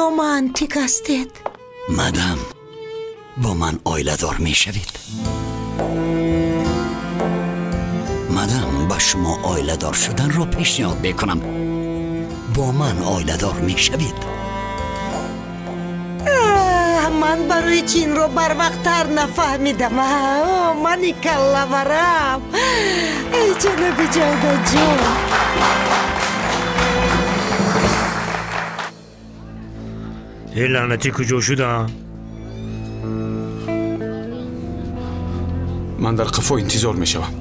Романтик ҳастед. Мадам, бо ман оиладор мешавед? Мадам, ба шумо оиладор шуданро пешниҳод мекунам. Бо ман оиладор мешавед? Ман барои чӣ инро барвақттар нафаҳмидам? Мани каллаварам. Эй ҷаноби Ҷавдаҷон. Э лаънатӣ, куҷо шудам? Ман дар қафо интизор мешавам.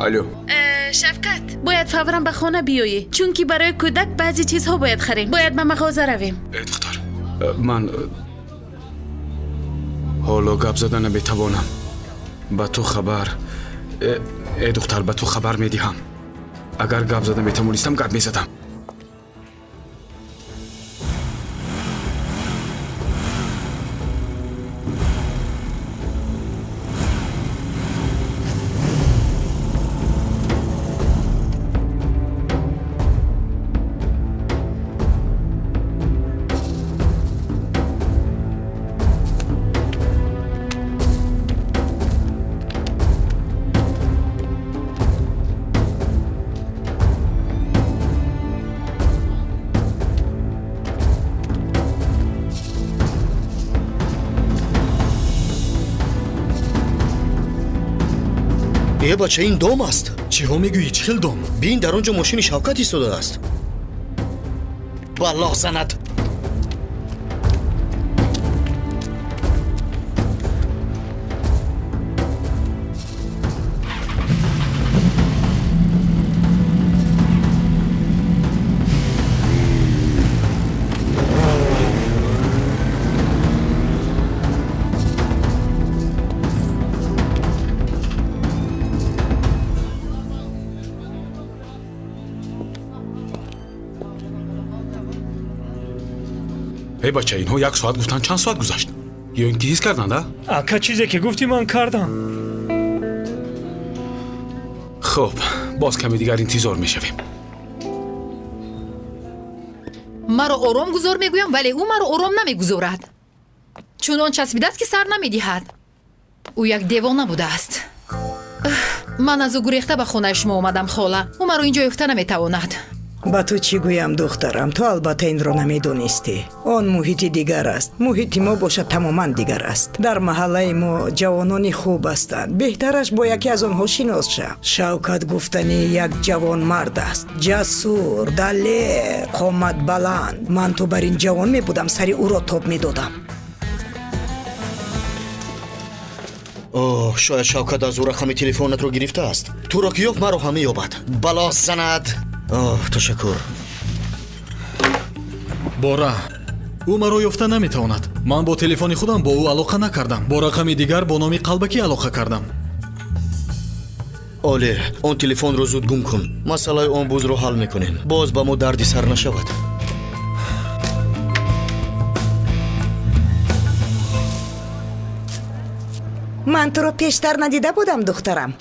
Алло. Шавкат, бояд фавран ба хона биёӣ, чунки барои кӯдак баъзе чизҳо бояд харем. Бояд ба мағоза равем. Э духтар, ман ҳоло гап зада наметавонам. Ба ту хабар, э духтар, ба ту хабар медиҳам. Агар гап зада метавонистам, гап мезадам. Э бача, ин дом аст. Чиҳо мегӯӣ? Чӣ хел дом? Бин, дар он ҷо мошини Шавкат истодааст. Баллоҳ занад. Эй бача, инҳо як соат гуфтанд, чанд соат гузашт? Ё ин ки ҳис карданд, а? Ака, чизе ки гуфтӣ, ман кардам. Хуб, боз каме дигар интизор мешавем. Маро ором гузор мегӯям, вале ӯ маро ором намегузорад. Чунон часпидааст, ки сар намедиҳад. Ӯ як девона будааст. Ман аз ӯ гурехта ба хонаи шумо омадам, хола. Ӯ маро ин ҷо ёфта наметавонад. Ба ту чӣ гӯям, духтарам? Ту албатта инро намедонистӣ. Он муҳити дигар аст, муҳити мо бошад тамоман дигар аст. Дар маҳаллаи мо ҷавонони хуб ҳастанд. Беҳтараш бо яке аз онҳо шинос шав. Шавкат гуфтанӣ як ҷавонмард аст, ҷасур, далер, қомат баланд. Ман ту бар ин ҷавон мебудам, сари ӯро тоб медодам. Оҳ, шояд Шавкат аз ӯ рақами телефонатро гирифтааст. Туро ки ёфт, маро ҳам меёбад. Бало занад. Оҳ, ташаккур. Бора, ӯ маро ёфта наметавонад. Ман бо телефони худам бо ӯ алоқа накардам, бо рақами дигар бо номи қалбакӣ алоқа кардам. Оле, он телефонро зуд гум кун. Масъалаи он бузро ҳал мекунем. Боз ба мо дарди сар нашавад. Ман туро пештар надида будам, духтарам.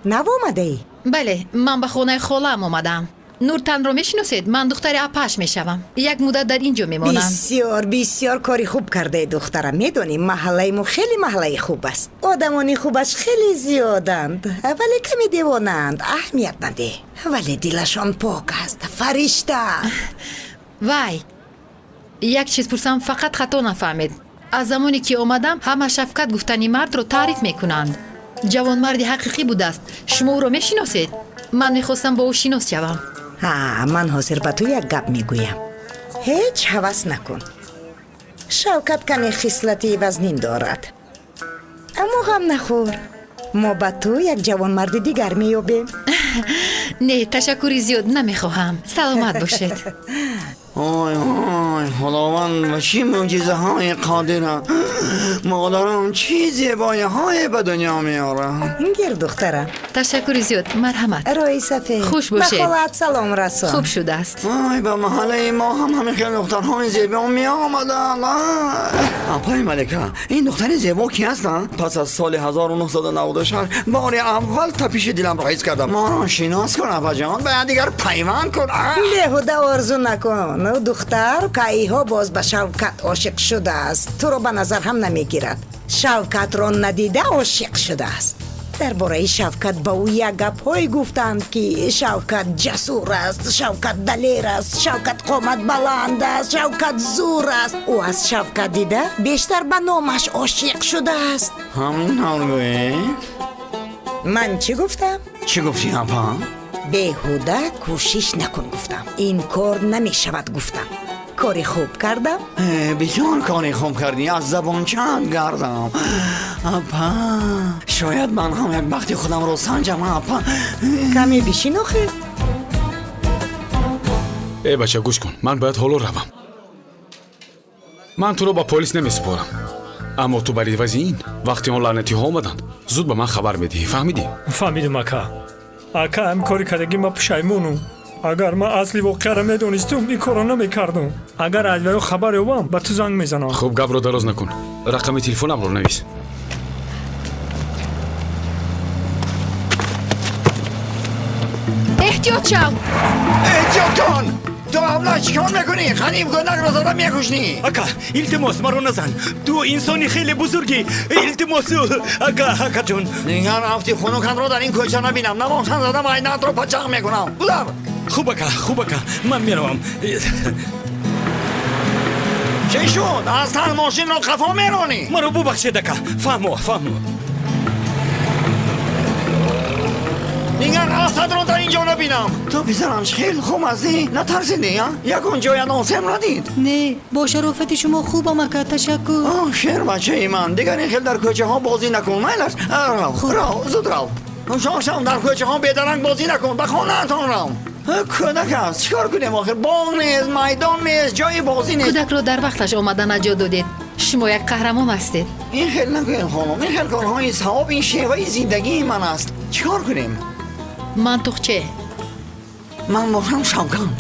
Нав омадаӣ? Бале, ман ба хонаи холаам омадаам. Нуртанро мешиносед? Ман духтари апааш мешавам. Як муддат дар ин ҷо мемонам. Бисёр, бисёр кори хуб кардаи, духтарам. Медонӣ, маҳаллаи мо хеле маҳаллаи хуб аст. Одамони хубаш хеле зиёданд, вале каме девонаанд. Аҳамият надеҳ, вале дилашон пок аст, фаришта. Вай, як чиз пурсам, фақат хато нафаҳмед. Аз замоне ки омадам, ҳама Шавкат гуфтани мардро таъриф мекунанд. Ҷавонмарди ҳақиқӣ будааст. Шумо ӯро мешиносед? Ман мехостам бо ӯ шинос шавам. Ҳа, ман ҳозир ба ту як гап мегӯям. Ҳеҷ ҳавас накун. Шавкат каме хислати вазнин дорад, аммо ғам нахӯр, мо ба ту як ҷавонмарди дигар меёбем. Не, ташаккури зиёд, намехоҳам. Саломат бошед. Ой. Вой, худованд ба чӣ мӯъҷизаҳое қодира! Модарам чӣ зебоиҳое ба дунё меорад! Гир, духтарам. Ташаккури зиёд, марҳамат. Роҳи сафед. Хуш бошед. Ба холаат салом расон. Хуб шудааст. Вой, ба маҳаллаи мо ҳам ҳамин хел духтарҳои зебо меомаданд. Апаи Малика, ин духтари зебо ки ҳастанд? Пас аз соли 1996 бори аввал тапиши диламро ҳис кардам. Моро шинос кун, апаҷон, ба якдигар пайванд кун. Беҳуда орзу накун, духтар. Кайҳо боз ба Шавкат ошиқ шудааст, туро ба назар ҳам намегирад. Шавкатро надида ошиқ шудааст. Дар бораи Шавкат ба ӯ як гапҳое гуфтанд, ки Шавкат ҷасур аст, Шавкат далер аст, Шавкат қомат баланд аст, Шавкат зур аст. Ӯ аз Шавкат дида бештар ба номаш ошиқ шудааст. Ҳамин тавр гӯӣ? Ман чӣ гуфтам? Чӣ гуфтӣ, апа? Беҳуда кӯшиш накун гуфтам, ин кор намешавад гуфтам. Кори хуб кардам? Бисёр кори хуб кардӣ, аз забон чанд гардам. Апа, шояд ман ҳам як бахти худамро санҷам, апа. Каме бишин охир. Э бача, гӯш кун, ман бояд ҳоло равам. Ман туро ба полис намесупорам, аммо ту бар ивази ин вақте он лаънатиҳо омаданд, зуд ба ман хабар медиҳӣ, фаҳмидӣ? Фаҳмидам, ака. Ака, ҳам кори кардагӣ ма пушаймонум. Агар ман асли воқеаро медонистум, ин корро намекардум. Агар аз ваё хабар ёбам, ба ту занг мезанам. Хуб, гапро дароз накун, рақами телефонамро навис. Эҳтиёт шав! Эҳтиёт кун! Ту авла чӣ кор мекунӣ? Ғаним кӯдакро зада мекушнӣ. Ака, илтимос, маро назан. Ту инсони хеле бузургӣ. Илтимос, ака, акаҷон. Дигар афти хунукатро дар ин кӯча набинам. Набошан зада майнаатро пачақ мекунам. Гузар! Хуб, ака, хуб, ака, ман меравам. Чӣ шуд? Аз тан мошинро қафо меронӣ? Маро бубахшед, ака. Фаҳмо, фаҳмо. Дигар асадро дар ин ҷо набинам. Ту писарам хеле хуб ҳастӣ, натарсидӣ? Ягон ҷоят осеб надид? Не, бо шарофати шумо хубам, ака, ташаккур. Оҳ, шербачаи ман, дигар ин хел дар кӯчаҳо бозӣ накун, майлаш? Рав, рав, зуд рав. Шошам, дар кӯчаҳо бедаранг бозӣ накун, ба хонаатон рав. Кӯдак аст, чӣ кор кунем охир? Боғ нест, майдон нест, ҷои бозӣ нест. Кӯдакро дар вақташ омада наҷот додед. Шумо як қаҳрамон ҳастед. Ин хел накунед, хонум, ин хел корҳои савоб ин шеваи зиндагии ман аст. Чӣ кор кунем? Ман тухче. Ман бошам Шавкат.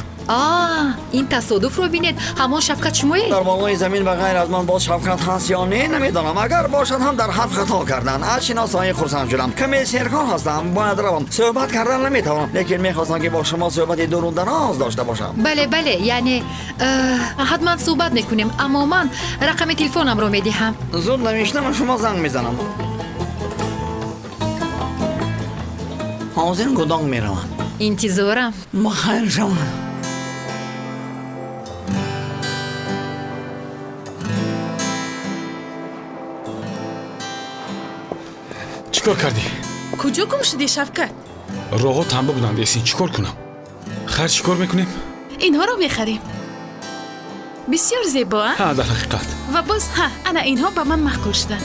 Ин тасодуфро бинед, ҳамон Шавкат шумоед? Дар болои замин ба ғайр аз ман боз Шавкат ҳаст ё не, намедонам. Агар бошад ҳам дар ҳарф хато кардан. Аз шиносоӣ хурсанд шудам. Каме серкор ҳастам, бояд равам. Суҳбат кардан наметавонам, лекин мехостам ки бо шумо суҳбати дуру дароз дошта бошам. Бале, бале, яъне ҳатман суҳбат мекунем, аммо ман рақами телефонамро медиҳам. Зуд навиштам, шумо занг мезанам. Ҳозир гудок меравам. Интизорам. Ба хайр шавад. Чӣ кор кардӣ? Куҷо гум шудӣ, Шавкат? Роҳҳо танба буданд, Эсин, чӣ кор кунам? Хайр, чӣ кор мекунем? Инҳоро мехарем. Бисёр зебо, а? Ҳа, дар ҳақиқат. Ва боз ҳа, ана инҳо ба ман маъқул шуданд.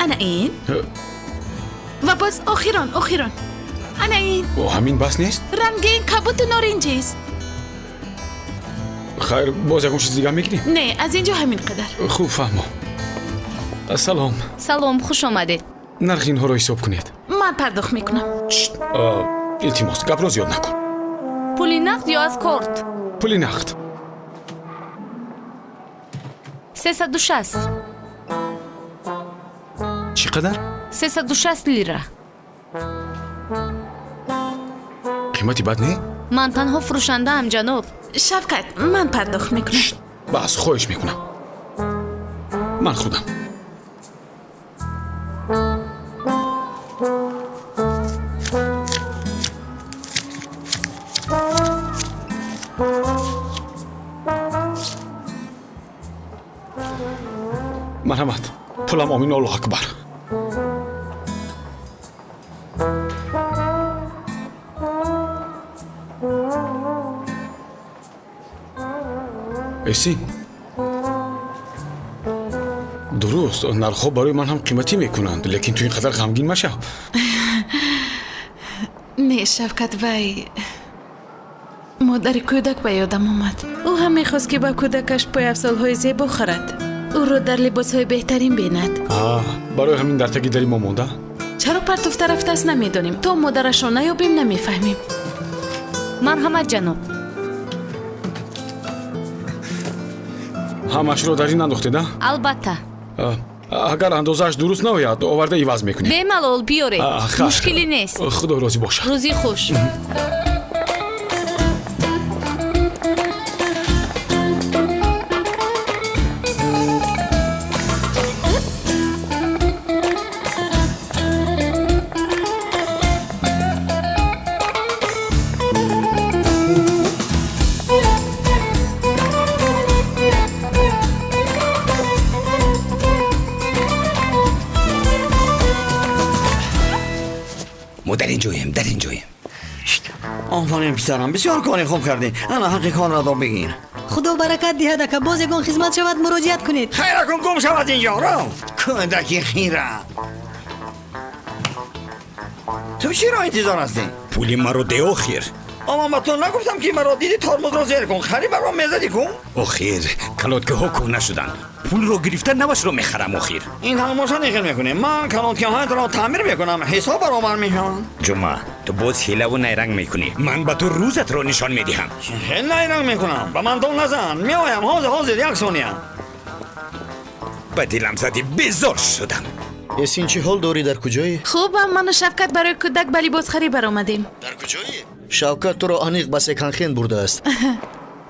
Ана ин. Ва боз охирон, охирон. Ана ин. Ҳамин бас нест? Ранги ин кабуту норанҷист. Хайр, боз ягон чиз дигар мегирем? Не, аз ин ҷо ҳамин қадар. Хуб, фаҳмо. Салом. Салом, хуш омадед. Нархи инҳоро ҳисоб кунед. Ман пардохт мекунам. Илтимос, гапро зиёд накун. Пули нақд ё аз корт? Пули нақд. 360. Чӣ қадар? 360 лира. Қимати бад не? Ман танҳо фурӯшандаам, ҷаноб. Шавкат, ман пардохт мекунам. Бас, хоҳиш мекунам. Ман худам. Марҳамат, пулам омин, Аллоҳ акбар. Эсин, дуруст, нархҳо барои ман ҳам қиматӣ мекунанд, лекин ту ин қадар ғамгин машав. Не, Шавкат, вай Модари кӯдак ба ёдам омад. Ӯ ҳам мехост, ки ба кӯдакаш пойафзолҳои зебо харад, ӯро дар либосҳои беҳтарин бинад. Барои ҳамин дар таги дари мо монда? Чаро партофта рафтааст, намедонем. То модарашро наёбем, намефаҳмем. Марҳамат, ҷаноб. Ҳамашро дар ин андохтеда? Албатта. Агар андозааш дуруст наояд, оварда иваз мекунем. Бемалол биёред, мушкиле нест. Худо розӣ бошад. Рӯзи хуш. Мо дар ин ҷоем, дар ин ҷоем. Офарин, писарам, бисёр кори хуб кардӣ. Ана, ҳаққи корро до бигир. Худо баракат диҳад, ака. Боз ягон хизмат шавад, муроҷиат кунед. Хайра кун, гум шавад инҷо, рав, кӯдаки хира. Ту чиро интизор ҳастӣ? Пули маро де, охир. Аммо ба ту нагуфтам, ки маро диди, тормозро зер кун? Хари баро мезадӣ кун. Охир, калоткаҳо кӯҳна шуданд. Пулро гирифта, навашро мехарам, охир. Ин ҳамоша нехел мекунем. Ман калонкиҳоятро таъмир мекунам, ҳисоб баробар мешаванд. Ҷума, ту боз ҳилаву найранг мекунӣ. Ман ба ту рӯзатро нишон медиҳам. Хел найранг мекунам? Ба ман дол назан. Меоям, ҳозир, ҳозир, як сония. Ба дилам задӣ, безор шудам. Эсин, чӣ ҳол дорӣ, дар куҷоӣ? Хубам. Ману Шавкат барои кӯдак ба либосхарӣ баромадем. Дар куҷоӣ? Шавкат туро аниқ ба секонд-хенд бурдааст.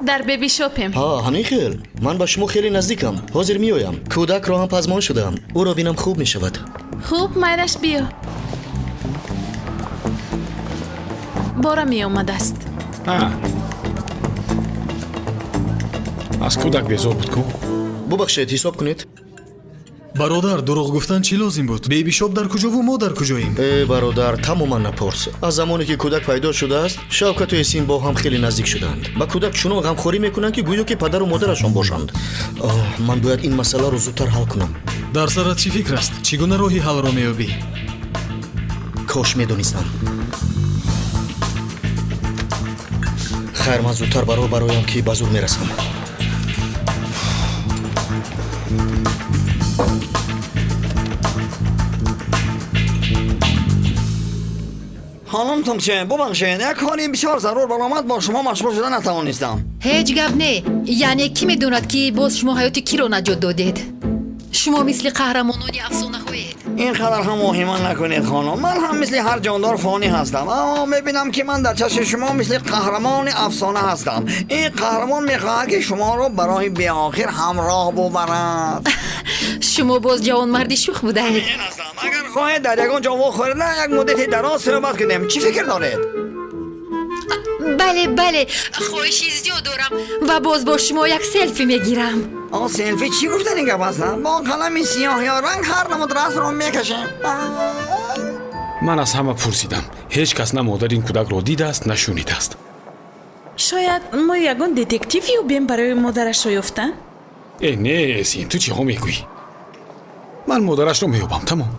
Дар бебишопем. Ҳа, ҳамин хел. Ман ба шумо хеле наздикам, ҳозир меоям. Кӯдакро ҳам пазмон шудаам, ӯро бинам, хуб мешавад. Хуб, майраш, биё. Бора меомадааст. Аз кӯдак безор буд ку. Бубахшед, ҳисоб кунед. Бародар, дурӯғ гуфтан чӣ лозим буд? Бебишоп дар куҷову мо дар куҷоем? Э, бародар, тамоман напурс. Аз замоне ки кӯдак пайдо шудааст, Шавкату Эсин бо ҳам хеле наздик шуданд. Ба кӯдак чунон ғамхорӣ мекунанд, ки гӯё ки падару модарашон бошанд. Ман бояд ин масъаларо зудтар ҳал кунам. Дар сарат чӣ фикр аст? Чӣ гуна роҳи ҳалро меёбӣ? Кош медонистам. Хайр, ман зудтар ба роҳ бароям, ки ба зур мерасам. Хонум Тумче, бубахшед, як кори бисёр зарур баромад, бо шумо машғул шуда натавонистам. Ҳеҷ гап не. Яъне кӣ медонад, ки боз шумо ҳаёти киро наҷот додед? Шумо мисли қаҳрамонони афсонаҳоед. Ин қадар ҳам воҳима накунед, хонум. Ман ҳам мисли ҳар ҷондор фонӣ ҳастам, аммо мебинам, ки ман дар чашми шумо мисли қаҳрамони афсона ҳастам. Ин қаҳрамон мехоҳад, ки шуморо ба роҳи беохир ҳамроҳ бубарад. Шумо боз ҷавонмарди шӯх будаед. Агар хоҳед, дар ягон ҷо вохӯрда, як муддати дароз суҳбат кунем. Чӣ фикр доред? Бале, бале, хоҳиши зиёд дорам ва боз бо шумо як селфи мегирам. О, селфи чӣ гуфтани гап аст? Бо қалами сиёҳ ё ранг ҳар намуд расмро мекашем. Ман аз ҳама пурсидам, ҳеҷ кас на модари ин кӯдакро дидааст, на шунидааст. Шояд мо ягон детектив ёбем барои модарашро ёфтан. Э, не, Эсин, ту чиҳо мегӯӣ? Ман модарашро меёбам, тамом.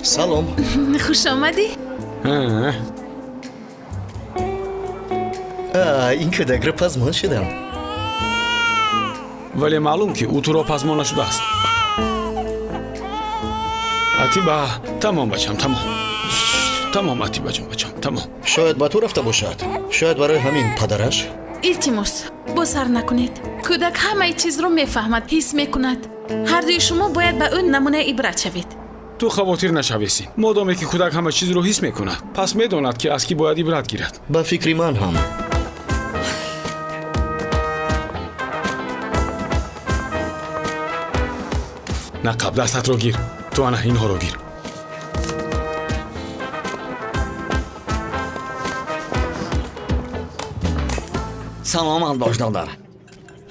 Салом. Хуш омадӣ. Ин кӯдакро пазмон шудам. Вале маълум, ки ӯ туро пазмон нашудааст. Атиба, тамом, бачам, тамом, тамом. Атибаҷон, бачам, тамом. Шояд ба ту рафта бошад, шояд барои ҳамин падараш. Илтимос, босар накунед. Кӯдак ҳамаи чизро мефаҳмад, ҳис мекунад. Ҳардуи шумо бояд ба ӯ намунаи ибрат шавед. Ту хавотир нашав, Эсин. Модоме ки кӯдак ҳама чизро ҳис мекунад, пас медонад, ки аз кӣ бояд ибрат гирад. Ба фикри ман ҳам. Нақаб, дастатро гир. Ту ана инҳоро гир. Саломат бош, додар.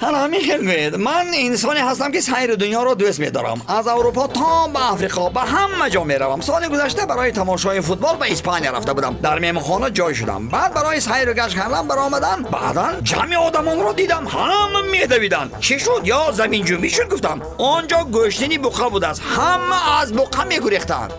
Ҳара, ҳамин хел гӯед. Ман инсоне ҳастам, ки сайри дунёро дӯст медорам. Аз Аврупо то ба Африқо ба ҳама ҷо меравам. Соли гузашта барои тамошои футбол ба Испания рафта будам. Дар меҳмонхона ҷой шудам. Баъд барои сайру гашт кардан баромадам. Баъдан ҷамъи одамонро дидам, ҳама медавиданд. Чӣ шуд? Ё заминҷунбӣ шуд, гуфтам. Он ҷо гӯштини буқа будааст, ҳама аз буқа мегурехтанд.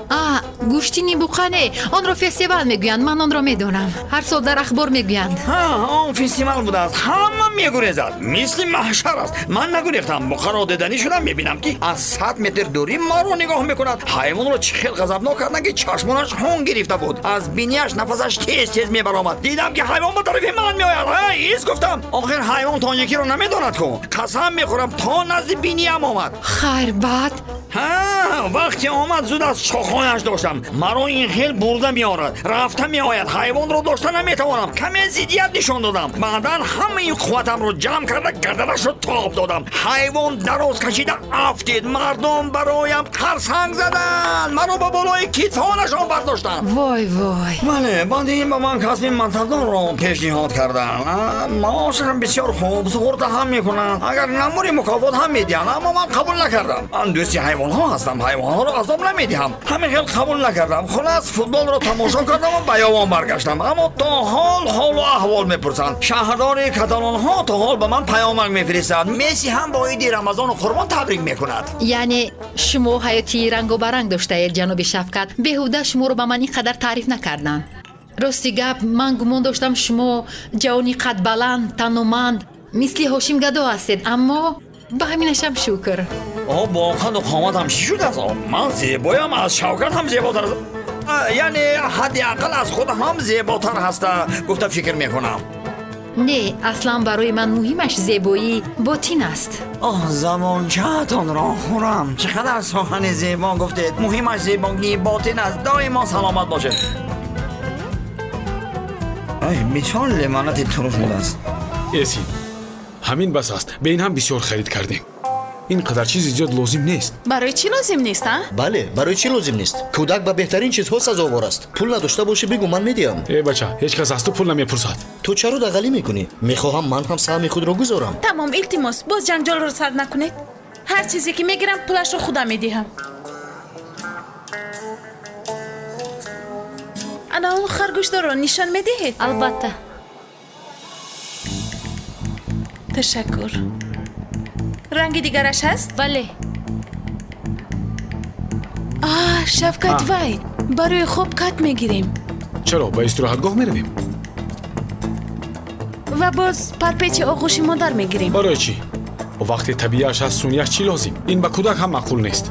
А. Гӯштини буқа не, онро фестивал мегӯянд, ман онро медонам. Ҳар сол дар ахбор мегӯянд. Ҳа, он фестивал будааст. Ҳама мегурезад, мисли маҳшар аст. Ман нагурехтам, буқаро диданӣ шудам, мебинам ки аз 100 метр дурӣ маро нигоҳ мекунад. Ҳайвонро чӣ хел ғазабнок карданд, ки чашмонаш хун гирифта буд. Аз бинияш нафасаш тез тез мебаромад. Дидам ки ҳайвон ба тарафи ман меояд. Ҳа, ис гуфтам. Охир ҳайвон тоникиро намедонад ку. Қасам мехӯрам, то назди биниям омад. Хайр, баъд? Ҳа, вақте омад, зуд аз шохонаш доштам. Маро ин хел бурда меорад, рафта меояд. Ҳайвонро дошта наметавонам. Каме зиддият нишон додам. Баъдан ҳамаи қувватамро ҷамъ карда гарданашро тоб додам. Ҳайвон дароз кашида афтид. Мардум бароям қарсанг заданд, маро ба болои китфонашон бардоштанд. Вой, вой! Бале, баъди ин ба ман касби мансабдорро пешниҳод карданд. Маошашам бисёр хуб, суғурта ҳам мекунанд, агар намури мукофот ҳам медиҳанд, аммо ман қабул накардам. Ман дӯсти ҳайвонҳо ҳастам, ҳайвонҳоро азоб намедиҳам. Ҳамин хел қабул накардам. Хулас, футболро тамошо кардам ва ба ёвон баргаштам, аммо то ҳол ҳолу аҳвол мепурсанд. Шаҳрдори каталонҳо то ҳол ба ман паёмак мефиристанд. Месси ҳам бо иди Рамазону Қурбон табрик мекунад. Яъне шумо ҳаёти рангобаранг доштаед, ҷаноби Шавкат. Беҳуда шуморо ба ман ин қадар таъриф накарданд. Рости гап, ман гумон доштам шумо ҷавони қадбаланд, таноманд, мисли Ҳошим Гадо ҳастед, аммо ба ҳаминашам шукр. О, бо қаду қоматам чӣ шудааст? Ман зебоям, аз Шавкат ҳам зеботар, яъне ҳадди ақал аз худ ҳам зеботар ҳаста гуфта фикр мекунам. Не, аслан барои ман муҳимаш зебоии ботин аст. Оҳ, забончаатонро хӯрам, чӣ қадар сухани зебо гуфтед. Муҳимаш зебогии ботин аст. Доимо саломат бошед. Ай, бисёр лимонати туруш будааст. Эсин, ҳамин бас аст. Ба ин ҳам бисёр харид кардем. Ин қадар чизи зиёд лозим нест. Барои чӣ лозим нест, а? Бале, барои чӣ лозим нест? Кӯдак ба беҳтарин чизҳо сазовор аст. Пул надошта бошӣ, бигӯ, ман медиҳам. Э бача, ҳеҷ кас аз ту пул намепурсад. Ту чаро дағалӣ мекунӣ? Мехоҳам ман ҳам саҳми худро гузорам. Тамом, илтимос, боз ҷанҷолро сар накунед. Ҳар чизе ки мегирам, пулашро худам медиҳам. Ана он харгӯшдорро нишон медиҳед? Албатта. Ташаккур. Ранги дигараш ҳаст? Бале. А, Шавкат, вай, барои хоб кат мегирем. Чаро ба истироҳатгоҳ меравем? Ва боз парпечи оғӯши модар мегирем. Барои чӣ? Вақте табиаш аст, сунияш чӣ лозим? Ин ба кӯдак ҳам маъқул нест.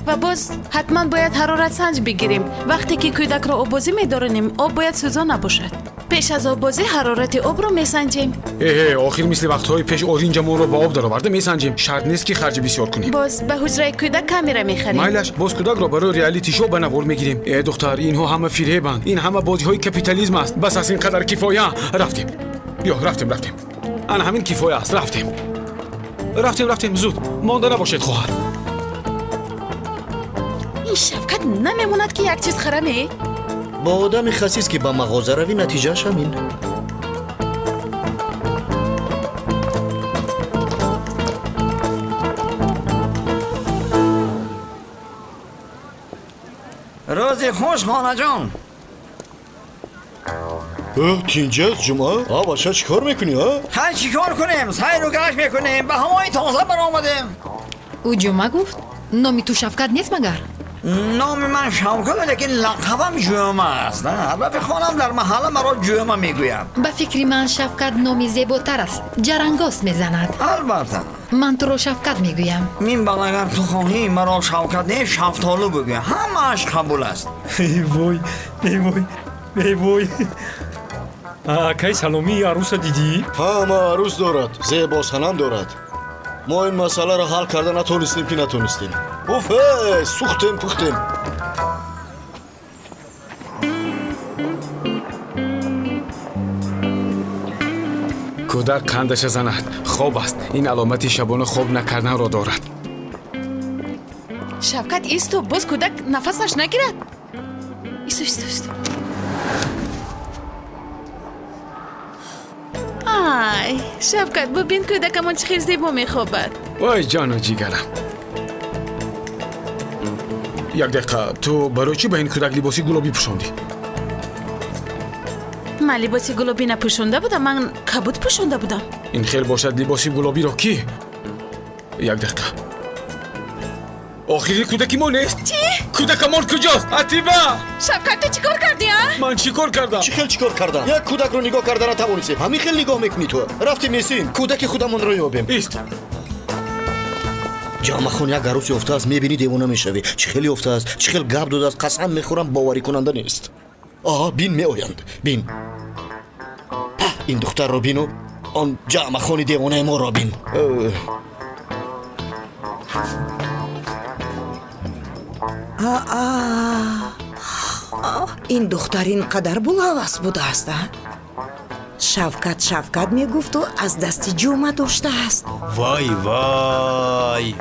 Ва боз ҳатман бояд ҳароратсанҷ бигирем. Вақте ки кӯдакро оббозӣ медоронем, об бояд сӯзон набошад. Пеш аз оббозӣ ҳарорати обро месанҷем. Эҳе, охир мисли вақтҳои пеш оринҷамонро ба об дароварда месанҷем. Шарт нест, ки харҷи бисёр кунем. Боз ба ҳуҷраи кӯдак камера мехарем. Майлаш, боз кӯдакро барои реалити шоу ба навор мегирем. Э духтар, инҳо ҳама фиребанд. Ин ҳама бозиҳои капитализм аст. Бас аст, ин қадар кифоя. Рафтем, биё, рафтем, рафтем. Ана ҳамин кифоя аст. Рафтем, рафтем, рафтем, зуд монда набошед, хоҳар. Ин Шавкат намемонад, ки як чиз хараме. Бо одами хасис ки ба мағоза равӣ, натиҷааш ҳамин. Рӯзи хуш, хонаҷон. Тинҷаст, Ҷумъа? А бача, чӣ кор мекунӣ, а? Ҳай, чӣ кор кунем, сайру гашт мекунем, ба ҳавои тоза баромадем. Ӯ Ҷумъа гуфт? Номи ту Шавкат нест магар? Номи ман Шавкат, лекин лақабам Ҷума аст. Рафиқонам дар маҳалла маро Ҷума мегӯянд. Ба фикри ман, Шавкат номи зеботар аст, ҷарангоз мезанад. Албатта. Ман туро Шавкат мегӯям. Мин бал, агар ту хоҳӣ, маро Шавкат не, Шафтолу бигӯ, ҳамааш қабул аст. Эй вой, эй вой, эй вой! Акай Саломии арӯса дидӣ? Ҳама арӯс дорад, зебо санам дорад. Мо ин масъаларо ҳал карда натонистем, ки натонистем. Уф, э, сӯхтем, пухтем. Кӯдак қандаша занад, хоб аст. Ин аломати шабона хоб накарданро дорад. Шавкат, исто, боз кӯдак нафасаш нагирад. Исто, исто, исто. Ай, Шавкат, бубин, кӯдакамон чӣ хел зебо мехобад. Вой, ҷону ҷигарам! Як дақиқа, ту барои чӣ ба ин кӯдак либоси гулобӣ пӯшондӣ? Ман либоси гулобӣ напӯшонда будам, ман кабуд пӯшонда будам. Ин хел бошад, либоси гулобиро кӣ? Як дақиқа. Охир ин кӯдаки мо нест. Чӣ? Кӯдакамон куҷост? Атиба! Шавкат, ту чӣ кор кардӣ, а? Ман чӣ кор кардам? Чӣ хел чӣ кор кардам? Як кӯдакро нигоҳ карда натавонистем. Ҳамин хел нигоҳ мекунӣ ту. Рафтем Эсин, кӯдаки худамонро ёбем. Ист. Ҷамъахон як арӯс ёфтааст, мебинӣ девона мешавӣ. Чӣ хел ёфтааст, чӣ хел гап додааст, қасам мехӯрам, боварикунанда нест. Оҳ, бин меоянд. Бин. Паҳ, ин духтарро бину, он ҷамъахони девонаи моро бин. Ин духтар ин қадар булҳавас будааст, а? Шавкат Шавкат мегуфту аз дасти Ҷума доштааст. Вой вой,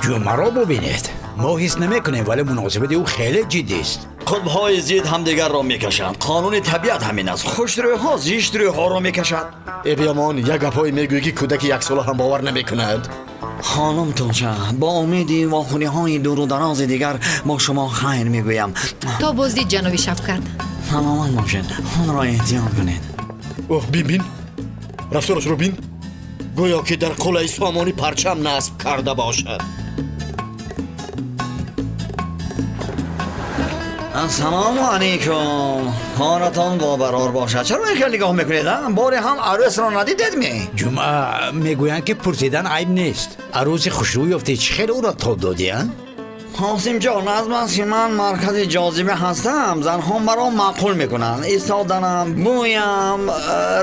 Ҷумаро бубинед. Мо ҳис намекунем, вале муносибати ӯ хеле ҷиддист. Қутбҳои зид ҳамдигарро мекашанд. Қонуни табиат ҳамин аст. Хушрӯйҳо зиштрӯйҳоро мекашад. Э биёмон, як гапҳое мегӯӣ, ки кӯдаки яксола ҳам бовар намекунад. Хонум Тунча, бо умеди вохӯриҳои дуру дарози дигар бо шумо хайр мегӯям. То боздид, ҷаноби Шавкат. Саломат бошед, худро эҳтиёт кунед. Оҳ, бин, бин, рафторашро бин, гӯё ки дар қуллаи сомонӣ парчам насб карда бошад. Ассалому алайкум, коратон бобарор бошад. Чаро ин хел нигоҳ мекунед, а? Боре ҳам арӯсро надидед ми? Ҷумъа, мегӯянд, ки пурсидан айб нест. Арӯси хушрӯ ёфтӣ, чӣ хел ӯро тоб додӣ, а? Қосимҷон, аз бас ки ман маркази ҷозиба ҳастам, занҳо маро маъқул мекунанд. Истоданам, бӯям,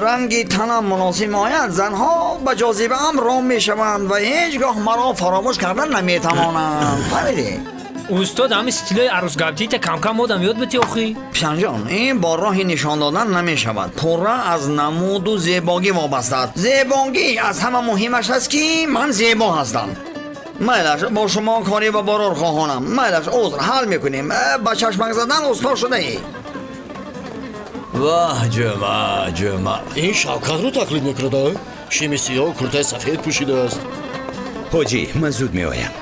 ранги танам муносиб ояд, занҳо ба ҷозибаам ром мешаванд ва ҳеҷ гоҳ маро фаромӯш кардан наметавонанд. Фаҳмидӣ? Устод, ҳами стилои арӯсгабтита камкам одам ёд бити охӣ. Писанҷон, ин бо роҳи нишон додан намешавад. Пурра аз намуду зебогӣ вобаста аст. Зебогӣ аз ҳама муҳимаш аст, ки ман зебо ҳастам. Майлаш, бо шумо корӣ ва борор хоҳонам. Майлаш, узр, ҳал мекунем. Ба чашмак задан усто шудаӣ. Воҳ, Ҷума, Ҷума. Ин Шавкатро тақлид мекунад, а? Шими сиёҳ, куртаи сафед пӯшидааст. Ҳоҷӣ, ман зуд меоям.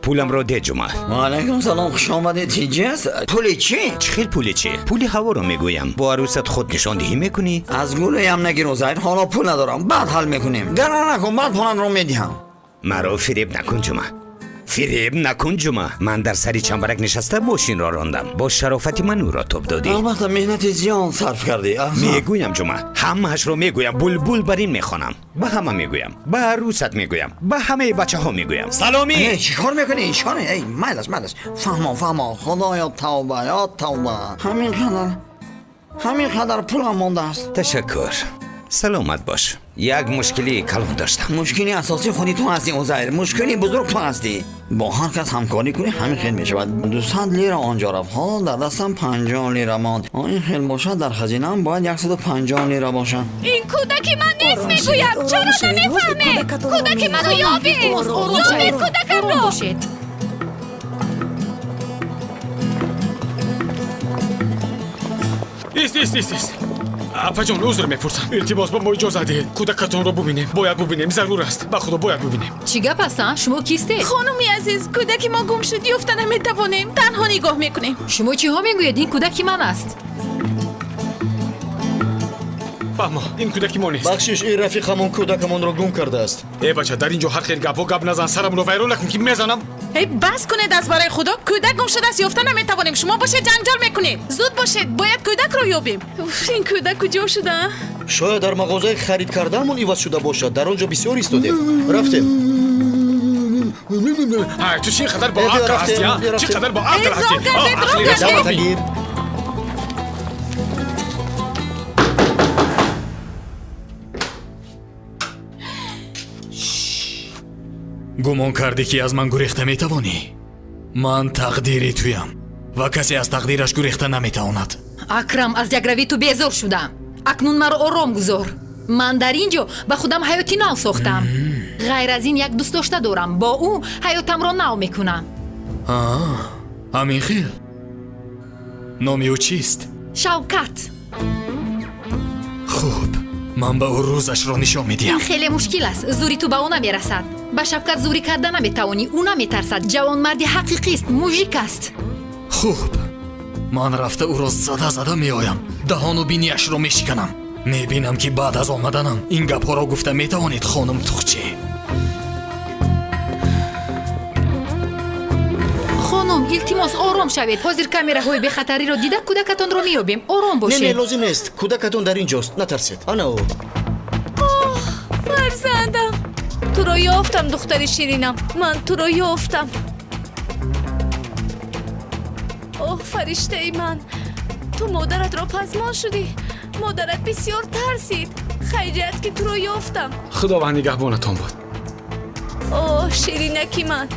Пуламро де, Ҷума. Ваалайкум салом, хуш омадед. Тинҷӣ аст? Пули чӣ? Чӣ хел пули чӣ? Пули ҳаворо мегӯям. Бо арӯсат худ нишондиҳӣ мекунӣ? Аз гулӯям нагир, Узайр, ҳоло пул надорам. Баъд ҳал мекунем. Гара накун, баъд пулатро медиҳам. Маро фиреб накун, Ҷума. Фиреб накун, Ҷума. Ман дар сари чамбарак нишаста мошинро рондам. Бо шарофати ман ӯро тоб додӣ. Албатта, меҳнати зиёд сарф кардӣ. Мегӯям, Ҷума, ҳамаашро мегӯям. Булбул бар ин мехонам. Ба ҳама мегӯям, ба арӯсат мегӯям, ба ҳамаи бачаҳо мегӯям. Саломӣ! Э, чӣ кор мекунӣ? Чӣ кор? Эй, майлаш, майлаш. Фаҳмо, фаҳмо. Худоё, тавба, ё тавба. Ҳамин қадар, ҳамин қадар пулам мондааст. Ташаккур, саломат бош. Як мушкили калон доштам. Мушкили асосӣ худи ту ҳастӣ, Узайр. Мушкили бузург ту ҳастӣ. Бо ҳар кас ҳамкорӣ кунӣ, ҳамин хел мешавад. 200 лира он ҷо рафт, ҳоло дар дастам 50 лира монд. Ин хел бошад, дар хазинаам бояд 150 лира бошад. Ин кӯдаки ман нест, мегӯям. Чаро намефаҳмед? Кӯдаки маро ёбед, ёбед кӯдакамро. Ист, ист, ист, ист. Апаҷон, узр мепурсам. Илтимос, ба мо иҷозат диҳед. Кӯдакатонро бубинем. Бояд бубинем, зарур аст. Ба худо, бояд бубинем. Чӣ гап аст, а? Шумо кистед? Хонуми азиз, кӯдаки мо гум шуд, ёфта наметавонем. Танҳо нигоҳ мекунем. Шумо чиҳо мегӯед? Ин кӯдаки ман аст. Фаҳмо, ин кӯдаки мо нест. Бахшиш, ин рафиқамон кӯдакамонро гум кардааст. Э бача, дар ин ҷо ҳар хел гапҳо гап назан, сарамро вайрон накун, ки мезанам. Эй, бас кунед, аз барои худо. Кӯдак гум шудааст, ёфта наметавонем. Шумо бошед, ҷанҷол мекунед. Зуд бошед, бояд кӯдакро ёбем. Уф, ин кӯдак куҷо шуда? Шояд дар мағозаи харид кардаамон иваз шуда бошад. Дар он ҷо бисёр истодем. Рафтем. Ҳай, ту чӣ қадар бо ақл ҳастӣ, а? Чӣ қадар бо ақл ҳастӣ? Ақли расо. Гумон кардӣ, ки аз ман гурехта метавонӣ? Ман тақдири туям ва касе аз тақдираш гурехта наметавонад. Акрам, аз якравӣ ту безор шудам. Акнун маро ором гузор. Ман дар ин ҷо ба худам ҳаёти нав сохтам. Ғайр аз ин як дӯстдошта дорам, бо ӯ ҳаётамро нав мекунам. Ҳамин хел? Номи ӯ чист? Шавкат. Хуб, ман ба ӯ рӯзашро нишон медиҳам. Ин хеле мушкил аст. Зури ту ба ӯ намерасад. Ба Шавкат зурӣ карда наметавонӣ. Ӯ наметарсад. Ҷавонмарди ҳақиқист, мужик аст. Хуб, ман рафта ӯро зада зада меоям, даҳону бинияшро мешиканам. Мебинам, ки баъд аз омаданам ин гапҳоро гуфта метавонед, хонум Тухчӣ. Хонум, илтимос, ором шавед. Ҳозир камераҳои бехатариро дида, кӯдакатонро меёбем. Ором Не, не, бошед. Лозим нест. Кӯдакатон дар ин ҷост, натарсед. Ана ӯ. Фарзандам, туро ёфтам, духтари ширинам, ман туро ёфтам. Оҳ, фариштаи ман, ту модаратро пазмон шудӣ. Модарат бисёр тарсид. Хайрият, ки туро ёфтам. Худованд нигаҳбонатон бод. Оҳ, ширинаки ман.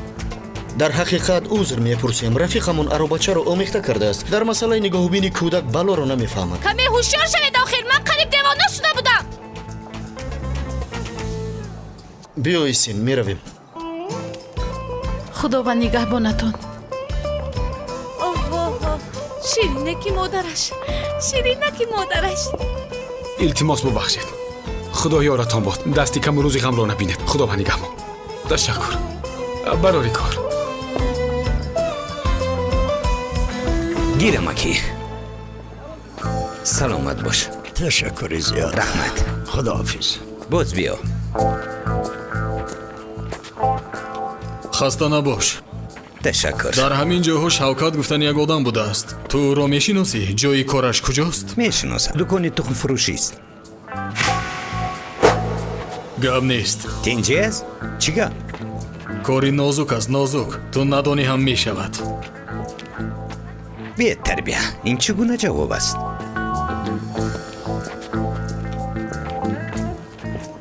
Дар ҳақиқат узр мепурсем. Рафиқамон аробачаро омехта кардааст. Дар масъалаи нигоҳубини кӯдак балоро намефаҳмад. Каме ҳушёр шавед, охир ман қариб девона шуда будам. Биё, Эсин, меравем. Худованд нигаҳбонатон. Оҳ, оҳ, оҳ, ширинаки модараш, ширинаки модараш. Илтимос, бубахшед. Худо ёратон бод. Дасти каму рӯзи ғамро набинед. Худованд нигаҳбон. Ташаккур, барори кор. Гирамакӣ, саломат бош. Ташаккури зиёд. Раҳмат. Худоҳофиз. Боз биё. Хаста набош. Ташаккур. Дар ҳамин ҷойҳо Шавкат гуфтани як одам будааст. Ту ӯро мешиносӣ? Ҷои кораш куҷост? Мешиносам, дукони тухмфурӯшист. Гап нест. Тинҷӣ аст? Чӣ гап? Кори нозук аст, нозук. Ту надонӣ ҳам мешавад. Бетарбия, ин чӣ гуна ҷавоб аст?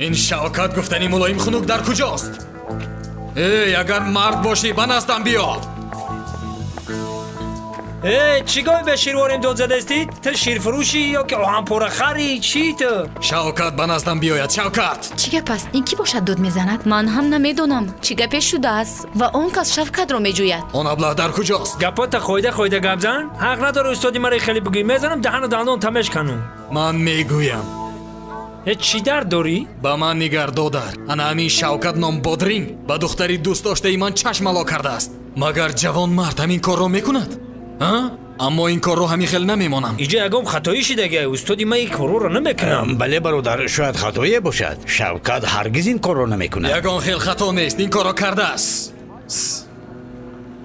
Ин Шавкат гуфтани мулоим хунук дар куҷост? Эй, агар мард бошӣ, ба наздам биё. Э, чӣ гоҳ ба ширворем дод задастӣ? Ту ширфурӯшӣ ё ки оҳанпорахарӣ? Чӣ ту? Шавкат ба наздам биёяд, Шавкат! Чӣ гап аст? Ин кӣ бошад, дод мезанад? Ман ҳам намедонам, чӣ гапе шудааст ва он кас Шавкатро меҷӯяд. Он аблаҳ дар куҷост? Гапота хойда хойда гап зан. Ҳақ надори устоди маро хеле бигӯӣ. Мезанам, даҳану дандон тамешканум. Ман мегӯям. Э, чӣ дард дорӣ? Ба ман нигар, додар. Ана ҳамин Шавкат ном бодринг ба духтари дӯстдоштаи ман чашмало кардааст. Магар ҷавонмард ҳамин корро мекунад, а? Аммо ин корро ҳамин хел намемонам. Иҷа ягон хатоӣ шидага. Устоди ман ин корҳоро намекунам. Бале, бародар, шояд хатое бошад. Шавкат ҳаргиз ин корро намекунад. Ягон хел хато нест, ин корро кардааст.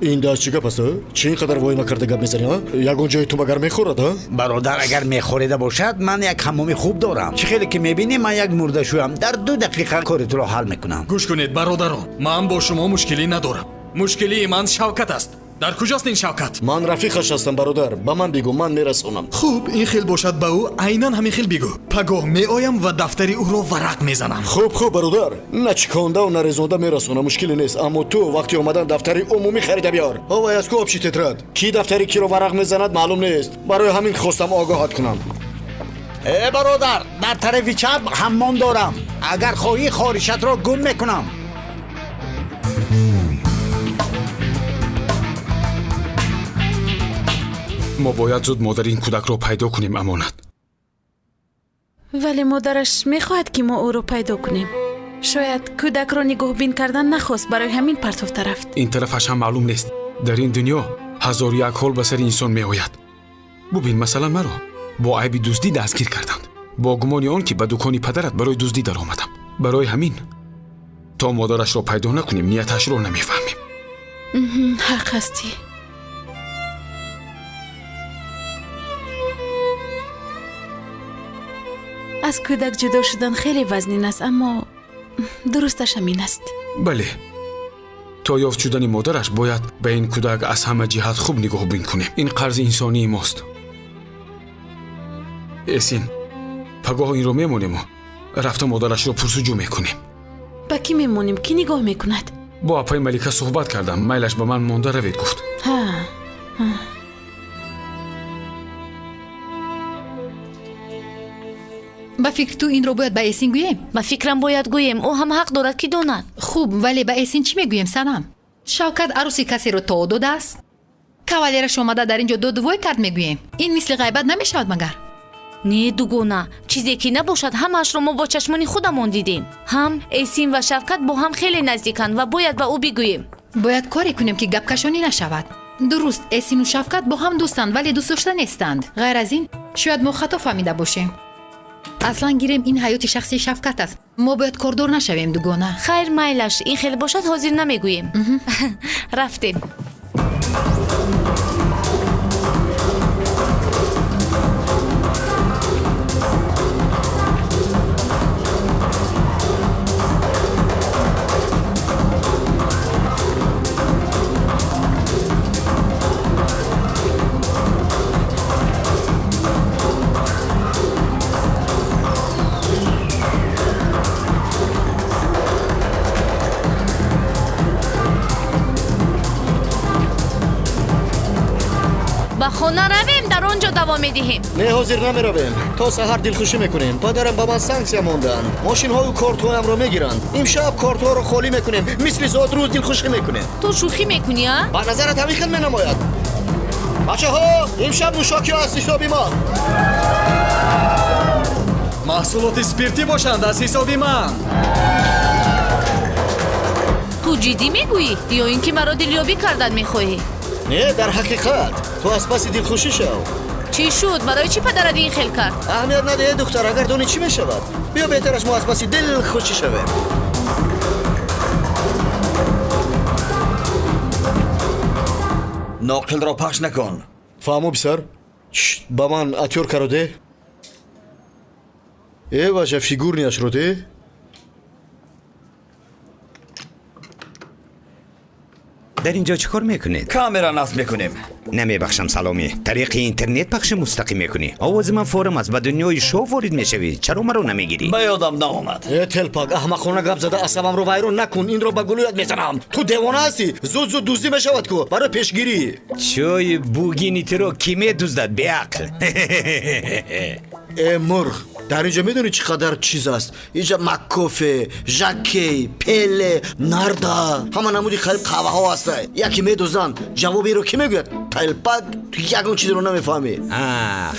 Ин даст чӣ гап аст, а? Чӣ ин қадар воҳима карда гап мезанӣ, а? Ягон ҷои ту магар мехӯрад, а? Бародар, агар мехӯрида бошад, ман як ҳаммоми хуб дорам. Чӣ хеле ки мебинӣ, ман як мурдашӯям. Дар 2 дақиқа кори туро ҳал мекунам. Гӯш кунед, бародарон, ман бо шумо мушкилӣ надорам. Мушкилии ман Шавкат аст. Дар куҷост ин Шавкат? Ман рафиқаш ҳастам, бародар. Ба ман бигӯ, ман мерасонам. Хуб, ин хел бошад, ба ӯ айнан ҳамин хел бигӯ: пагоҳ меоям ва дафтари ӯро варақ мезанам. Хуб, хуб, бародар, на чикондау на резонда мерасонам, мушкиле нест. Аммо ту вақти омадан дафтари умумӣ харида биёр. Овай аз ку общий тетрадь. Ки дафтари киро варақ мезанад, маълум нест. Барои ҳамин хостам огоҳат кунам. Э, бародар, дар тарафи чап ҳаммом дорам. Агар хоҳӣ, хоришатро гум мекунам. Мо бояд зуд модари ин кӯдакро пайдо кунем, Амонат. Вале модараш мехоҳад, ки мо ӯро пайдо кунем. Шояд кӯдакро нигоҳбин кардан нахост, барои ҳамин партофта рафт. Ин тарафаш ҳам маълум нест. Дар ин дунё ҳазору як ҳол ба сари инсон меояд. Бубин, масалан, маро бо айби дуздӣ дастгир карданд, бо гумони он ки ба дукони падарат барои дуздӣ даромадам. Барои ҳамин то модарашро пайдо накунем, нияташро намефаҳмем. Ҳақ ҳастӣ. Аз кӯдак ҷудо шудан хеле вазнин аст, аммо дурусташ ҳамин аст. Бале, то ёфт шудани модараш бояд ба ин кӯдак аз ҳама ҷиҳат хуб нигоҳбин кунем. Ин қарзи инсонии мост. Эсин, пагоҳ инро мемонему рафта модарашро пурсуҷӯ мекунем. Ба кӣ мемонем? Кӣ нигоҳ мекунад? Бо апаи Малика суҳбат кардам, майлаш, ба ман монда равед гуфт. Ҳа. Ба фикри ту, инро бояд ба Эсин гӯем? Ба фикрам, бояд гӯем. Ӯ ҳам ҳақ дорад, ки донад. Хуб, вале ба Эсин чӣ мегӯем, Санам? Шавкат арӯси касеро то додааст, кавалераш омада дар ин ҷо додувой кард, мегӯем? Ин мисли ғайбат намешавад магар? Не, дугона, чизе ки набошад, ҳамаашро мо бо чашмони худамон дидем. Ҳам Эсин ва Шавкат бо ҳам хеле наздиканд ва бояд ба ӯ бигӯем. Бояд коре кунем, ки гапкашонӣ нашавад. Дуруст, Эсину Шавкат бо ҳам дӯстанд, вале дӯстдошта нестанд. Ғайр аз ин, шояд мо хато фаҳмида бошем. Аслан гирем ин ҳаёти шахсии Шавкат аст. Мо бояд кордор нашавем, дугона. Хайр, майлаш, ин хел бошад ҳозир намегӯем. Рафтем. Ба хона равем, дар он ҷо давом медиҳем. Не, ҳозир намеравем. То саҳар дилхушӣ мекунем. Падарам ба ман санксия монданд. Мошинҳою кортҳоямро мегиранд. Имшаб кортҳоро холӣ мекунем. Мисли зодрӯз дилхушӣ мекунем. Ту шӯхӣ мекунӣ, а? Ба назарат ҳамин хел менамояд. Бачаҳо, имшаб нӯшокиҳо аз ҳисоби мо. Маҳсулоти спиртӣ бошанд аз ҳисоби ман. Ту ҷиддӣ мегӯӣ ё ин ки маро дилёбӣ кардан мехоҳӣ? Не, дар ҳақиқат. Ту аз паси дилхушӣ шав. Чӣ шуд? Барои чӣ падарат ин хел кард? Аҳамият надиҳ, духтар, агар донӣ чӣ мешавад. Биё беҳтараш мо аз паси дилхушӣ шавем. Ноқилро пахш накун. Фаҳмо, писар? Ба ман атёркаро деҳ. Э, бача, фигурнияшро деҳ. Дар ин ҷо чӣ кор мекунед? Камера насб мекунем. Намебахшам, Саломӣ. Тариқи интернет пахши мустақим мекунӣ. Овози ман форум аст, ба дунёи шоу ворид мешавӣ. Чаро маро намегирӣ? Ба ёдам наомад. Э, телпак, аҳмақона гап зада асабамро вайрон накун. Инро ба гулӯят мезанам. Ту девона ҳастӣ. Зуд зуд дуздӣ мешавад ку барои пешгирӣ. Чойи бугини туро кӣ медуздад, беақл? Э, мурғ, дар ин ҷо медонӣ чӣ қадар чиз аст? Инҷа маккофе, жаккей, пеле, нарда, ҳама намуди қариб қаҳваҳо ҳастанд. Яке медузданд, ҷавоби инро кӣ мегӯяд? Телпак, ту ягон чизро намефаҳмӣ.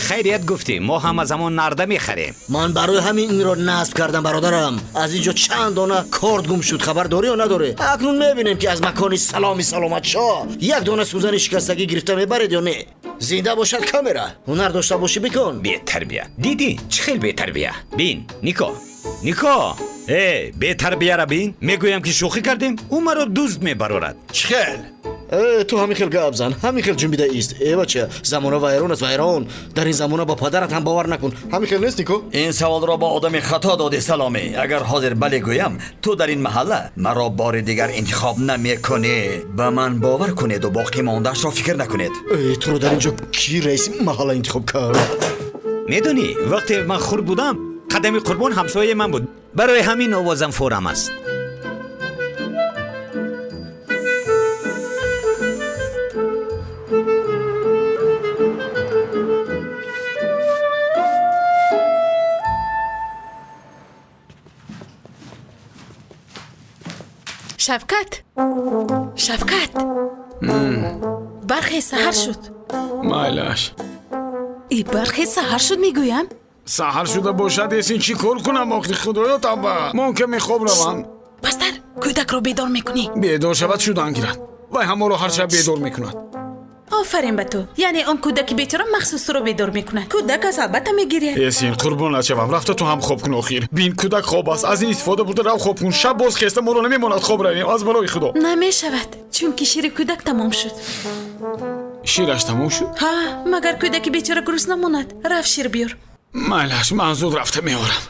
Хайрият гуфтӣ, мо ҳама замон нарда мехарем. Ман барои ҳамин инро насб кардам, бародарам. Аз ин ҷо чанд дона корт гум шуд, хабар дорӣ ё надорӣ? Акнун мебинем, ки аз макони саломи саломатшоҳ як дона сӯзани шикастагӣ гирифта мебаред ё не. Зинда бошад камера. Ҳунар дошта бошӣ бикун. Бетарбия. Дидӣ чӣ хел бетарбия? Бин, Нико, Нико, э, бетарбияра бин. Мегӯям ки шӯхӣ кардем, ӯ маро дузд мебарорад. Чӣ хел? Э, ту ҳамин хел гап зан, ҳамин хел ҷунбида ист. Э, бача, замона вайрон аст, вайрон. Дар ин замона ба падарат ҳам бовар накун. Ҳамин хел нест, Нико? Ин саволро бо одами хато додӣ, Саломӣ. Агар ҳозир бале гӯям, ту дар ин маҳалла маро бори дигар интихоб намекунӣ. Ба ман бовар кунеду боқӣ мондаашро фикр накунед. Э, туро дар ин ҷо кӣ раиси маҳалла интихоб кард? Медонӣ, вақте ман хурд будам, қадами Қурбон ҳамсояи ман буд. Барои ҳамин овозам форам аст. Шавкат, Шавкат, бархе саҳар шуд. Майлаш. И бархе саҳар шуд, мегӯям. Саҳар шуда бошад, эсин чӣ кор кунам охи, худоё, тавба. Мон каме хоб равам. Пастар кӯдакро бедор мекунӣ. Бедор шавад, шудан гирад. Вай ҳамаро ҳар шаб бедор мекунад. Офарин ба ту. Яъне он кӯдаки бечора махсус туро бедор мекунад. Кӯдак аст, албатта мегиряд. Эсин, қурбон нашавам, рафта ту ҳам хоб кун охир. Бин, кӯдак хоб аст, аз ин истифода бурда рав хоб кун. Шаб боз хеста моро намемонад хоб равем, аз барои худо. Намешавад, чунки шири кӯдак тамом шуд. Шираш тамом шуд? Ҳа, магар кӯдаки бечора гурусна монад. Рафт шир биёр. Майлаш, ман зуд рафта меорам.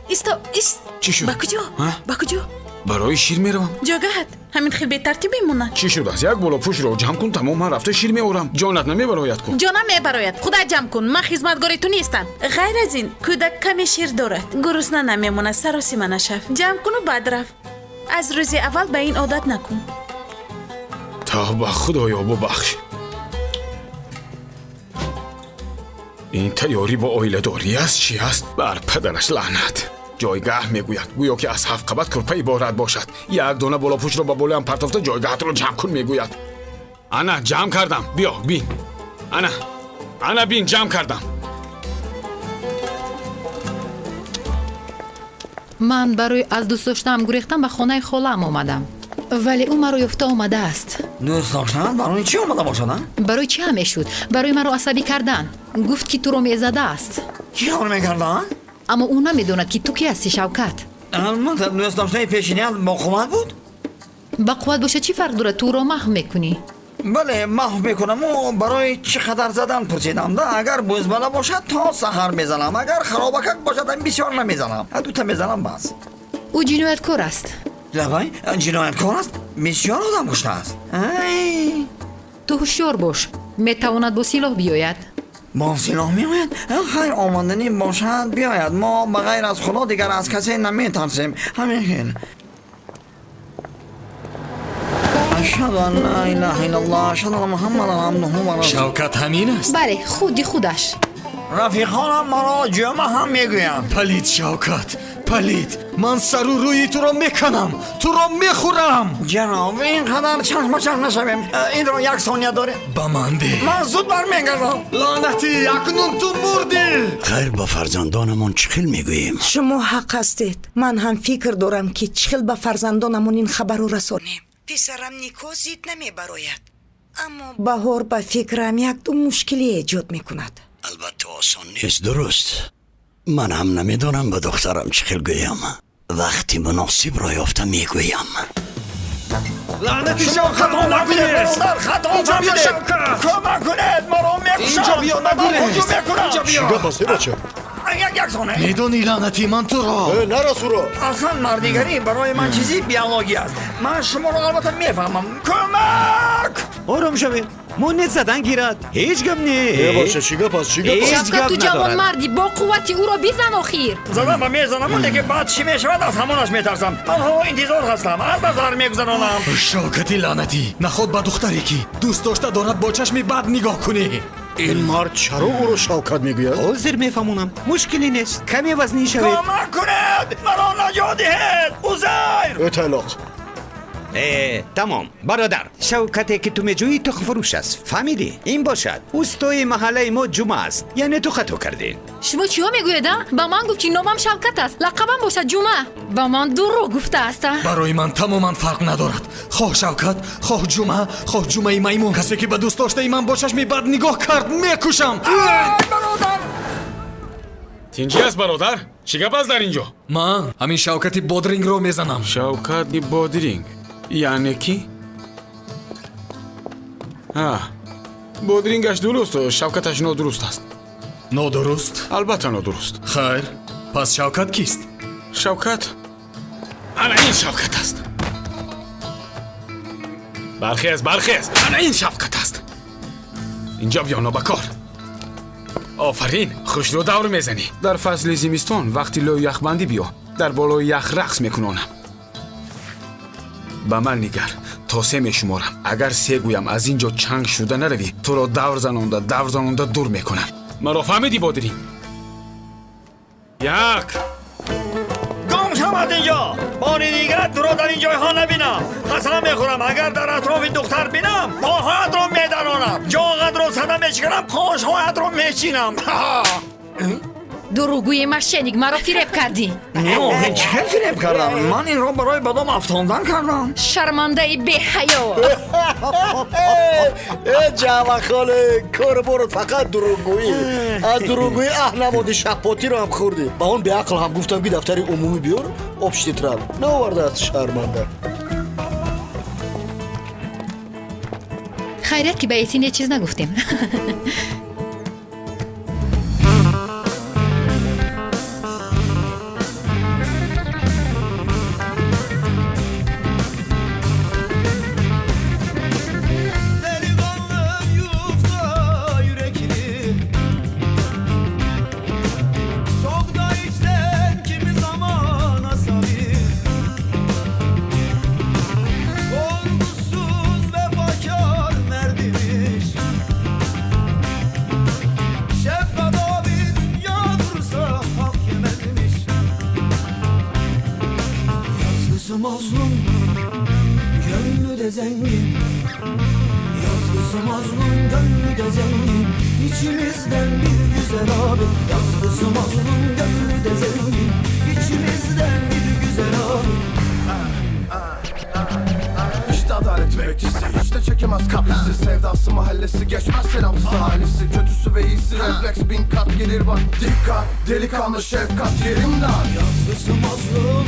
Исто, ист. Чӣ шуд? Ба куҷо? Ба куҷо? Барои шир меравам. Ҷогаҳат ҳамин хел бетартиб мемонад. Чӣ шудааст? Як болопӯшро ҷамъ кун, тамом, ман рафта шир меорам. Ҷонат намебарояд ку. Ҷонам мебарояд, худат ҷамъ кун, ман хизматгори ту нестам. Ғайр аз ин, кӯдак каме шир дорад, гурусна намемонад, саросима нашав. Ҷамъ куну баъд рав. Аз рӯзи аввал ба ин одат накун. Тавба, худоё, бубахш. Ин тайёрӣ бо оиладорӣ аст, чӣ аст? Бар падараш лаънат. Ҷойгаҳ мегӯяд, гӯё ки аз ҳафт қабат курпа иборат бошад. Як дона болопӯшро ба болоям партофта ҷойгаҳатро ҷамъ кун мегӯяд. Ана, ҷамъ кардам. Биё, бин. Ана, ана бин, ҷамъ кардам. Ман барои аз дӯст доштаам гурехтан ба хонаи холаам омадам. Вале ӯ маро ёфта омадааст. Дӯст доштан? Барои чӣ омада бошад, а? Барои чӣ ҳам мешуд? Барои маро асабӣ кардан. Гуфт ки туро мезадааст. Чӣ кор мекарданд? Аммо ӯ намедонад, ки ту кӣ ҳастӣ, Шавкат. Албатта, дӯстдоштаи пешиният бо қувват буд. Ба қувват бошад, чӣ фарқ дорад? Ту ӯро маҳв мекунӣ. Бале, маҳв мекунаму барои чӣ қадар задан пурсидам. Да, агар бӯзбала бошад, то саҳар мезанам, агар харобакак бошад, бисёр намезанам, дута мезанам, бас. Ӯ ҷинояткор аст. Лабай, ҷинояткор аст? Бисёр одам куштааст. Ай! Ту ҳушёр бош, метавонад бо силоҳ биёяд. Бо силоҳ меояд? Хайр, омаданӣ бошад, биёяд. Мо ба ғайр аз Худо дигар аз касе наметарсем. Ҳамин хел. Ашҳаду ан ла илаҳа иллаллоҳ, ашҳаду анна Муҳаммадан абдуҳу ва расулуҳ. Шавкат ҳамин аст? Бале, худи худаш. Рафиқонам маро Ҷума ҳам мегӯянд. Палид, Шавкат, палид, ман сару рӯи туро меканам, туро мехӯрам. Ҷаноб, ин қадар чашмачашм нашавем. Инро як сония дорем. Ба ман деҳ. Ман зуд бармегардам. Лаънатӣ, акнун ту мурдӣ. Хайр, ба фарзандонамон чӣ хел мегӯем? Шумо ҳақ ҳастед. Ман ҳам фикр дорам, ки чӣ хел ба фарзандонамон ин хабарро расонем. Писарам Нико зид намебарояд, аммо Баҳор ба фикрам якду мушкилӣ эҷод мекунад. Албатта, осон нест, дуруст. Ман ҳам намедонам ба духтарам чӣ хел гӯям. Вақти муносибро ёфта мегӯям. Лаънати, Шумо Шавкат, хато накунед, нагурез! бародар, хато Инҷо биё, фаҳмидед. Шавкат! Кӯмак кунед, маро мекушанд. Инҷо биё, Ба ман нагурез! ҳуҷум мекунанд. Инҷо биё! Чӣ гап аст, э бача? Як сония. Медонӣ, лаънатӣ, ман туро Э, нарас ӯро. Аслан мардигарӣ барои ман чизи биологӣ аст. Ман шуморо албатта мефаҳмам. Кӯмак! Ором шавед, мо не задан гирад, ҳеҷ гап не. Э бача, чӣ гап аст, чӣ гап аст? Ҳеҷ Шавкат, гап ту надорад. ҷавонмардӣ, бо қуввати ӯро бизан охир. Задам ва мезанаму, лекин баъд чӣ мешавад, аз ҳамонаш метарсам. Ман ҳоло интизор ҳастам, аз назар мегузаронам. Шавкати лаънатӣ, наход ба духтаре, ки дӯст дошта дорад, бо чашми бад нигоҳ кунӣ. Ин мард чаро ӯро Шавкат мегӯяд? Ҳозир мефаҳмонам, мушкиле нест, каме вазнин шавед. Кӯмак кунед, маро наҷот диҳед, Узайр! Э, тайлоқ. Э, тамом, бародар. Шавкате, ки ту меҷӯӣ, тухмфурӯш аст, фаҳмидӣ? Ин бошад устои маҳаллаи мо Ҷума аст. Яъне ту хато кардӣ. Шумо чиҳо мегӯед, а? Ба ман гуфт, ки номам Шавкат аст, лақабам бошад Ҷума. Ба ман дурӯғ гуфтааст, а? Барои ман тамоман фарқ надорад, хоҳ Шавкат, хоҳ Ҷума, хоҳ Ҷумаи маймун. Касе, ки ба дӯстдоштаи ман бо чашми бад нигоҳ кард, мекушам. Бародар! Тинҷӣ аст, бародар? Чӣ гап аст дар ин ҷо? Ман ҳамин Шавкати бодрингро мезанам. Шавкати бодринг яъне кӣ? А, бодрингаш дуруст, шавкаташ нодуруст аст. Нодуруст? Албатта, нодуруст. Хайр, пас Шавкат кист? Шавкат ана ин Шавкат аст. Бархез, бархез, ана ин Шавкат аст. Инҷо биё, нобакор. Офарин, хушрӯ давр мезанӣ. Дар фасли зимистон вақти лӯю яхбандӣ биё, дар болои ях рақс мекунонам. Ба ман нигар, то се мешуморам. Агар се гӯям, аз ин ҷо чанг шуда наравӣ, туро давр занонда, давр занонда дур мекунам. Маро фаҳмидӣ, бодринг? Як. Гум шавад инҷо! Бори дигар туро дар ин ҷойҳо набинам. Қасам мехӯрам, агар дар атрофи духтар бинам, поҳоятро медаронам, ҷоғатро сада мешиканам, қошҳоятро мечинам. Дурӯғгӯи мошенник, маро фиреб кардӣ. Не, охир чӣ хел фиреб кардам? Ман инро барои ба дом афтондан кардам. Шармандаи беҳаё. Э, ҷавахоле, кору борот фақат дурӯғгӯӣ. Аз дурӯғгӯӣ аҳ намоди, шаппотиро ҳам хӯрдӣ. Ба он беақл ҳам гуфтам, ки дафтари умумӣ биёр, общий тетрадь наовардааст, шарманда. Хайрият, ки ба Эсин ҳеҷ чиз нагуфтем. Delikanlı yufka yürekli, çok da içten, kimi zaman asabi. Korkusuz vefakar merdimiş. Şefkat abi dünya dursa hak yemezmiş. Yazgısı mazlum, gönlü de zengin. Yazgısı mazlum, gönlü de zengin. İçimizden bir güzel abi. Yazgısı mazlum, gönlü de zengin. İçimizden bir güzel abi. İşte adalet bekçisi, hiç de çekemez kaprisi. Sevda Belası mahallesi geçmez selamsız ahalisi. Kötüsü ve iyisi refleks bin kat gelir bak. Dikkat delikanlı şefkat yerimden. Yazgısı mazlum.